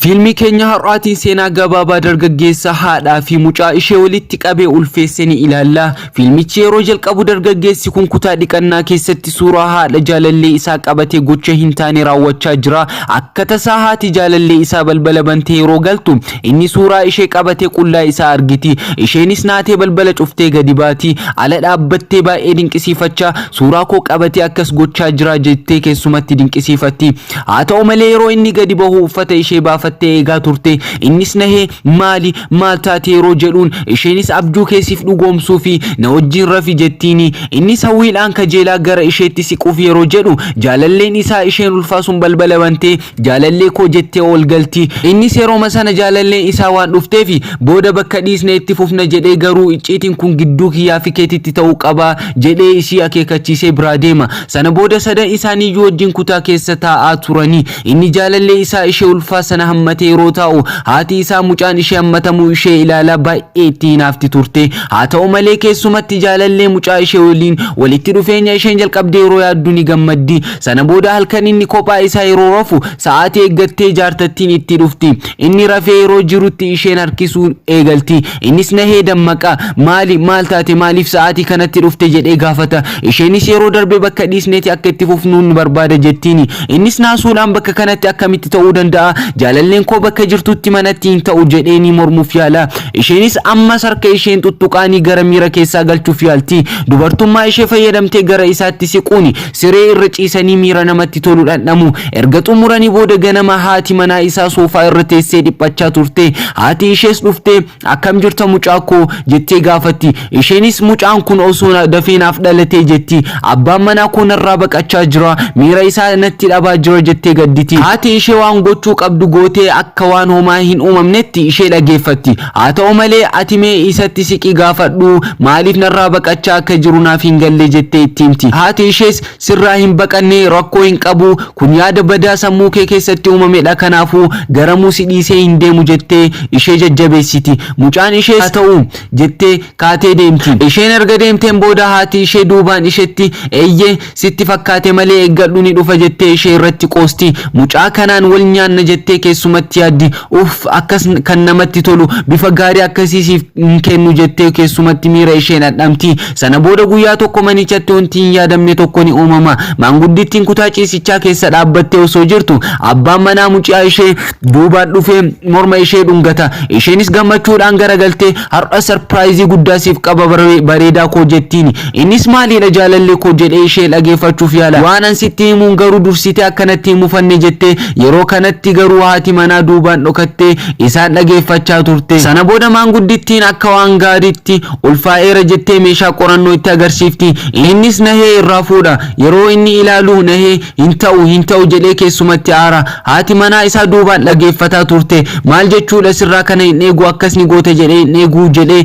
Fiilmii keenya har'aatiin seenaa gabaabaa dargaggeessa haadhaa fi mucaa ishee walitti qabee ulfeesse ni ilaalla. Fiilmichi yeroo jalqabu dargaggeessi kun kutaa dhiqannaa keessatti suuraa haadha jaalallee isaa qabatee gocha hin taane raawwachaa jira. Akka tasaa haati jaalallee isaa balbala bantee yeroo galtu inni suuraa ishee qabatee qullaa isaa argiti. Isheenis naatee balbala cuftee gadi baati. Ala dhaabbattee baay'ee dinqisiifachaa, suuraa koo qabatee akkas gochaa jira jettee keessumatti dinqisiifatti. Haa ta'u malee, yeroo inni gadi bahu uffata ishee baafattee eegaa turte. Innis nahee, maali, maal taate yeroo jedhuun, isheenis abjuu keessiif dhugoomsuu fi na wajjin rafi jettiini. Innis hawwiidhaan kajeelaa gara isheetti siquuf yeroo jedhu, jaalalleen isaa isheen ulfaa sun balbala bantee "Jaalallee koo" jettee ol galti. Innis yerooma sana jaalalleen isaa waan dhufteef, "Booda bakka dhiisne itti fufna" jedhee, "Garuu icciitiin kun gidduu kiyyaa fi keetitti ta'uu qaba" jedhee isii akeekkachiisee biraa deema. Sana booda sadan isaaniiyyuu wajjin kutaa keessa taa'aa turanii, inni jaalallee isaa ishee ulfaa sana hammatee yeroo taa'u, haati isaa mucaan ishee hammatamuu ishee ilaalaa baay'ee itti hinaafti turte. Haa ta'u malee, keessumatti jaalallee mucaa ishee waliin walitti dhufeenya isheen jalqabdee yeroo yaaddu ni gammaddi. Sana booda halkan inni kophaa isaa yeroo rafu sa'aatii eeggattee jaartattiin itti dhufti. Inni rafee yeroo jirutti isheen harkisuu eegalti. Innis nahee dammaqa. "Maali, maal taate, maaliif sa'aatii kanatti dhufte?" jedhee gaafata. Isheenis, "Yeroo darbe bakka dhiisneeti akka itti fufnuun barbaada" jettiini. Innis naasuudhaan, "Bakka kanatti akkamitti ta'uu danda'a? Jaalalleen koo bakka jirtutti manatti hin ta'u" jedheeni mormuuf yaala. Isheenis ammas harka isheen tuttuqaanii gara miira keessaa galchuuf yaalti. Dubartummaa ishee fayyadamtee gara isaatti siquuni siree irra ciisanii miira namatti tolu dhandhamu. Erga xumuranii booda ganama haati manaa isaa soofaa irra teessee dhiphachaa turte. Haati ishees dhuftee, "Akkam jirta, mucaa koo?" jettee gaafatti. Isheenis, "Mucaan kun osoo dafee naaf dhalatee" jetti. "Abbaan manaa koo narraa baqachaa jira, miira isaa natti dhabaa jira" jettee gadditi. Haati ishee waan gochuu qabdu gootee akka waan homaa hin uumamnetti ishee dhageeffatti. Haa ta'u malee, "Ati mee isatti siqii gaafadhu, maaliif narraa baqachaa akka jiru naaf hin galle" jettee itti himti. Haati ishees, "Sirraa hin baqanne, rakkoo hin qabu, kun yaada badaa sammuu kee keessatti uumamedha, kanaafuu garamuu si dhiisee hin deemu" jettee ishee jajjabeessiti. Mucaan ishees, "Haa ta'u" jettee kaatee deemti. Isheen erga deemteen booda haati ishee duubaan ishetti, "Eeyyee, sitti fakkaate malee, eeggadhu, ni dhufa" jettee ishee irratti qoosti. "Mucaa kanaan wal nyaanna" jettee keessumatti yaaddi. "Uff, akkas kan namatti tolu, bifa gaarii akkasii siif hin kennu" jettee keessumatti miira ishee dhandhamti. Sana booda guyyaa tokko manichatti wanti hin yaadamne tokko ni uumama. Maanguddittiin kutaa ciisichaa keessa dhaabbattee osoo jirtu, abbaan manaa mucaa ishee duubaan dhufee morma ishee dhungata. Isheenis gammachuudhaan garagaltee, "Har'a surprise guddaa siif qaba, bareedaa koo" jettiin. Innis, "Maaliidha, jaalallee koo?" jedhee ishee dhageeffachuuf yaala. "Waan an sitti himuun garuu dursitee akkanatti hin mufanne" jettee. Yeroo kanatti garuu haati manaa duubaan dhokattee isaan dhageeffachaa turte. Sana booda maanguddittiin akka waan gaariitti "Ulfaa'eera" jettee meeshaa qorannoo itti agarsiifti. Innis nahee irraa fuudha. Yeroo inni ilaalu nahee, "Hin ta'u, hin ta'u" jedhee keessumatti aara. Haati manaa isaa duubaan dhageeffataa turte. "Maal jechuudha? Sirraa kana hin eegu, akkas ni goota jedhee hin eeguu" jedhee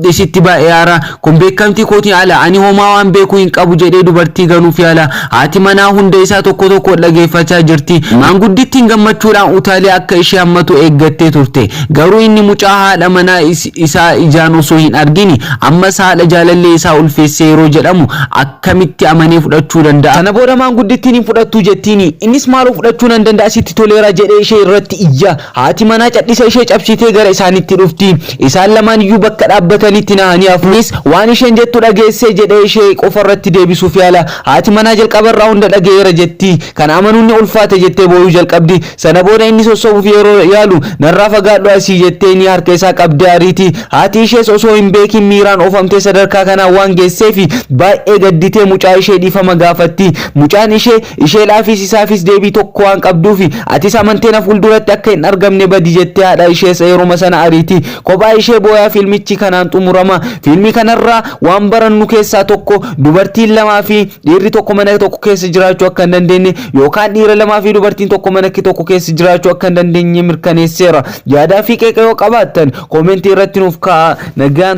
isitti baay'ee aara. "Kun beekamtii kootiin ala, ani homaa waan beekuu hin qabu" jedhee dubartii ganuuf yaala. Haati manaa hunda isaa tokko tokko dhageeffachaa jirti. Maanguddittiin gammachuudhaan utaalee akka ishee hammatu eeggattee turte. Garuu inni mucaa haadha manaa isaa ijaan osoo hin argini ammas haadha jaalallee isaa ulfeessee yeroo jedhamu akkamitti amanee fudhachuu danda'a? Sana booda maanguddittiin, "Hin fudhattuu" jettiini. Innis, "Maaloo, fudhachuu nan danda'a, sitti toleera" jedhee ishee irratti iyya. Haati manaa cadhisa ishee cabsitee gara isaanitti dhufti. Isaan lamaan iyyuu bakka dhaabbatanitti nahanii hafu. Innis, "Waan isheen jettu dhageessee?" jedhee ishee qofa irratti deebisuuf yaala. Haati manaa, "Jalqabarraa hunda dhaga'eera" jetti. "Kana amanuun ni ulfaate" jettee booyuu jalqabdi. Sana booda inni sossobuuf yeroo yaalu, "Narraa fagaadhu asii" jettee ni harka isaa qabdee ariiti. Haati ishees osoo hin beekin miiraan oofamtee sadarkaa kanaan waan geesseef baay'ee gadditee mucaa ishee dhiifama gaafatti. Mucaan ishee isheedhaafis isaafis deebii tokko waan qabduuf, "Atis amantee na fuulduratti akka hin argamne, badi" jettee haadha ishees yeruma sana ariiti. Kophaa ishee booyaa fiilmichi kanaan xumurama. Fiilmii kanarraa waan barannu keessaa tokko, dubartiin lamaa fi dhiirri tokko mana tokko keessa jiraachuu akka hin dandeenye, yookaan dhiira lamaa fi dubartiin tokko mana tokko keessa jiraachuu akka hin dandeenye mirkaneesseera. Yaadaa fi qeeqa yoo qabaattan comment irratti nuuf kaa'a. Nagaan.